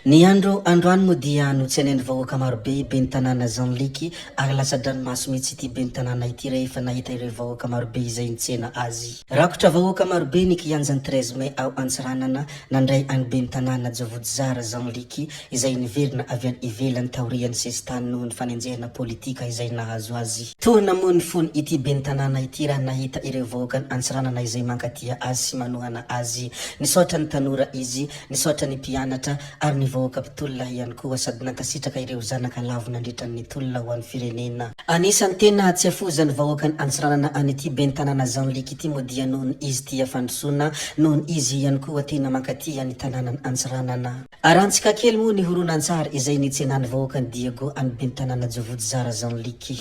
Ny andro androany moa dia notsenain'ny vahoaka marobe i Ben'ny tanàna Jean Luc ary latsa-dranomaso mihitsy ity Ben'ny tanàna ity rehefa nahita ireo vahoaka marobe izay nitsena azy. Rakotra vahoaka marobe ny kianjan'ny 13 mai ao Antsiranana nandray an'i Ben'ny tanàna Djovojara Jean Luc izay niverina avy any ivelany taorian'ny sesitany noho ny fanenjehana politika izay nahazo azy. Tohina moa ny fony ity Ben'ny tanàna ity raha nahita ireo vahoakan'i Antsiranana izay mankatia azy sy manohana azy. Nisaotra ny tanora izy Nisaotra ny mpianatra ary ny vahoaka mpitolona ihany koa sady nankasitraka ireo zanaka lavo nandritra ny tolona ho an'ny firenena. Anisan'ny tena tsy afozan'ny vahoakan'i Antsiranana an'ity ben'ny tanàna Jean Luc ity moa dia noho ny izy tia fandrosoana, noho ny izy ihany koa tena mankatia ny tanànan'i Antsiranana. Arantsika kely moa ny horonantsary izay nitsenan'ny vahoakan'i Diego an'ny ben'ny tanàna Jovojara Jean Luc.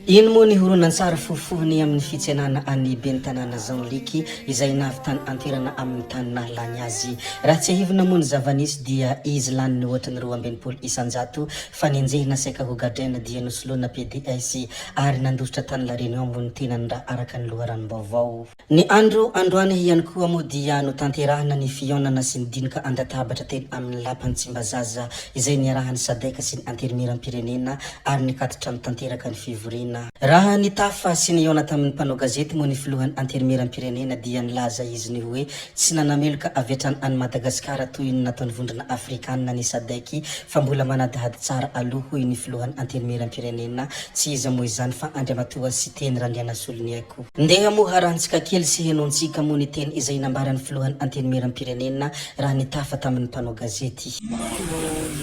Iny moa ny horonantsary fohifohiny amin'ny fitsenana an'ny ben'ny tanàna Jean Luc izay nahavitany an-toerana amin'ny tany nahalany azy. Raha tsiahivina moa ny zava-nisy dia izy lany nihoatra ny 62% fa nenjehina saika hogadraina dia nosoloina pds ary nandositra tany La Réunion moa ny tenany raha araka ny loharanom-baovao. Ny andro androany ihany koa moa dia notanterahina ny fihaonana sy ny dinika an-databatra teny amin'ny lapan'i Tsimbazaza izay niarahan'ny Sadec sy ny Antenimierampirenena ary nikatitra tanteraka ny fivoriana. Raha nitafa sy nihaona tamin'ny mpanao gazety moa ny filohan'ny Antenimierampirenena dia nilaza izy ny hoe tsy nanameloka avy hatrany an'i Madagasikara toy ny nataon'ny Vondrona Afrikanina ny Sadec fa mbola manadihady tsara aloha hoy ny filohan'ny Antenimierampirenena, tsy iza moa izany fa Andriamatoa Siteny Randrianasoloniaiko. Ndeha moa harahantsika kely sy henointsika moa ny teny izay nambaran'ny filohan'ny Antenimierampirenena raha nitafa tamin'ny mpanao gazety. No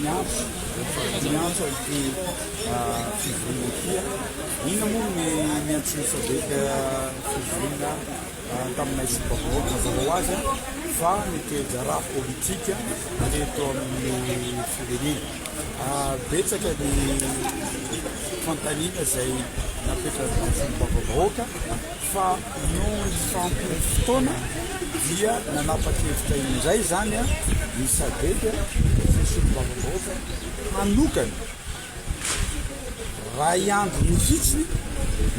niantso, niantso an'ity fivoriana ity. Inona moa ny niantsoan'ny Sadec fivoriana taminay sy vahoaka? Mazava ho azy fa ny toe-draharaha politika teto amin'ny firenena. Betsaka ny fanontaniana izay napetraka tamin'ny solombavambahoaka fa noho ny fahampian'ny fotoana dia nanapa-kevitra indray izany ny Sadec sy ny solombavambahoaka hanokana ray andro mihitsy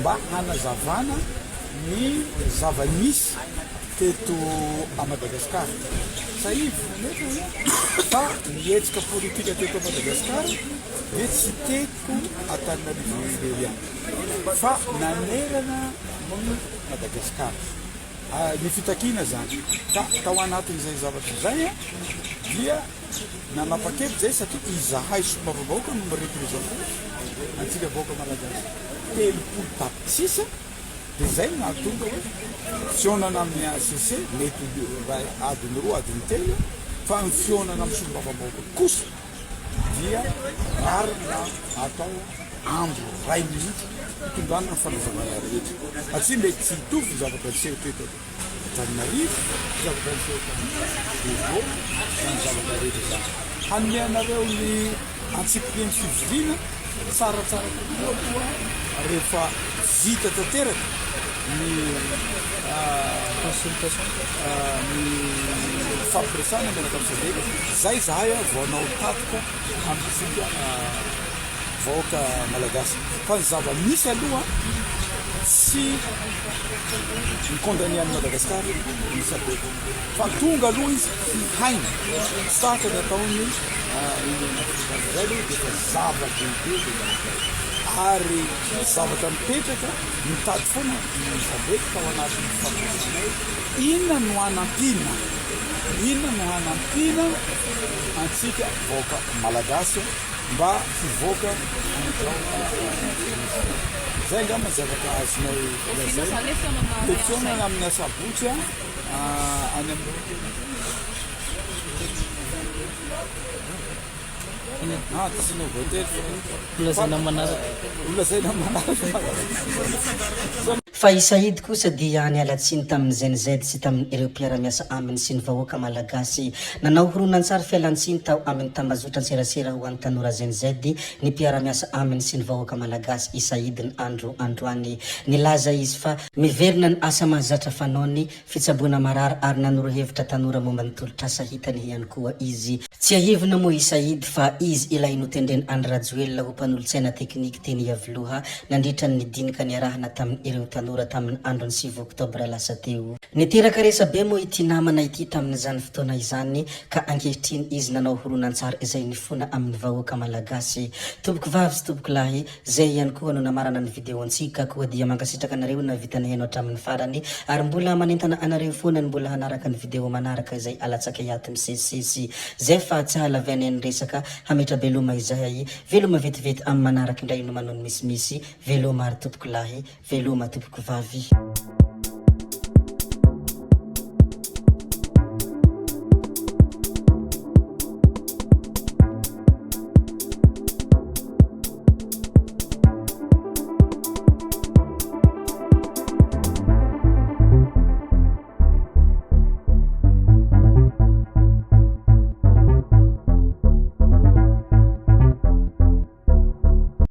mba hanazavana ny zava-nisy teto à Madagasikara. Tsiahivina anefa fa ny hetsika politika teto Madagasikara dia tsy teto Antananarivo irery ihany fa nanerana ny Madagasikara. Ny fitakiana izany ka tao anatin'izay zavatra izay dia nanapa-kevitra izay satria izahay solombavambahoaka no mi-representer antsika vahoaka malagasy 30 tapitrisa. Dia izay no nahatonga hoe fihaonana amin'ny HCC mety ho iray adiny roa, adiny telo, fa ny fihaonana amin'ny solombavambahoaka kosa dia rariny raha atao andro iray mihitsy hitondrana ny fanazavana rehetra. Satria mety tsy hitovy ny zavatra niseho teto Antananarivo, ny zavatra niseho tany Diego, izany zavatra rehetra izany. Hanome anareo ny antsipirian'ny fivoriana tsaratsara kokoa aloha rehefa vita tanteraka ny consultation, ny fampiresahana miaraka amin'ny Sadec, izay izahay vao hanao tatitra amintsika vahoaka malagasy. Fa ny zava-misy aloha tsy mi-condamner an'i Madagascar ny Sadec fa tonga aloha izy hihaino, tsy tahaka ny ataon'ny Union Africaine izay aloha dia efa zava-dehibe izay zavatra izay ary zavatra mipetraka mitady foana ny Sadec tao anatin'ny fampiasana hoe inona no hanampiana, inona no hanampiana antsika vahoaka malagasy mba hivoaka amin'izao krizy izao. Izay angamba ny zavatra azonay lazaina. Dia fihaonana amin'ny asabotsy any amin'ny Ah, tsy voatery. Holazaina manaraka. Holazaina manaraka. Fa i Said kosa dia niala tsiny tamin'ny Gen Z sy tamin'ireo mpiara-miasa aminy sy ny vahoaka malagasy. Nanao horonantsary fialantsiny tao amin'ny tambazotran-tserasera ho an'ny tanora Gen Z ny mpiara-miasa aminy sy ny vahoaka malagasy i Said ny andro androany. Nilaza izy fa miverina ny asa mahazatra fanaony, fitsaboana marary ary nanoro hevitra tanora momba ny tolotr'asa hitany ihany koa izy. Tsiahivina moa i Said fa izy ilay notendren'i Andry Rajoelina ho mpanolotsaina teknika teny Iavoloha nandritra ny dinika niarahana tamin'ireo tanora tamin'ny andron'ny 9 oktobra lasa teo. Niteraka resabe moa ity namana ity tamin'izany fotoana izany ka ankehitriny izy nanao horonantsary izay nifona amin'ny vahoaka malagasy. Tompoko vavy sy tompoko lahy, Zay ihany koa no namarana ny video-ntsika koa dia mankasitraka anareo nahavita nihaino hatramin'ny farany ary mbola manentana anareo foana ny mbola hanaraka ny video manaraka izay alatsakay ato misesisesy zay fa tsy hahalavianay ny resaka hametra-beloma izahay veloma vetivety amin'ny manaraka indray no manao ny misimisy veloma ary tompoko lahy veloma tompoko vavy.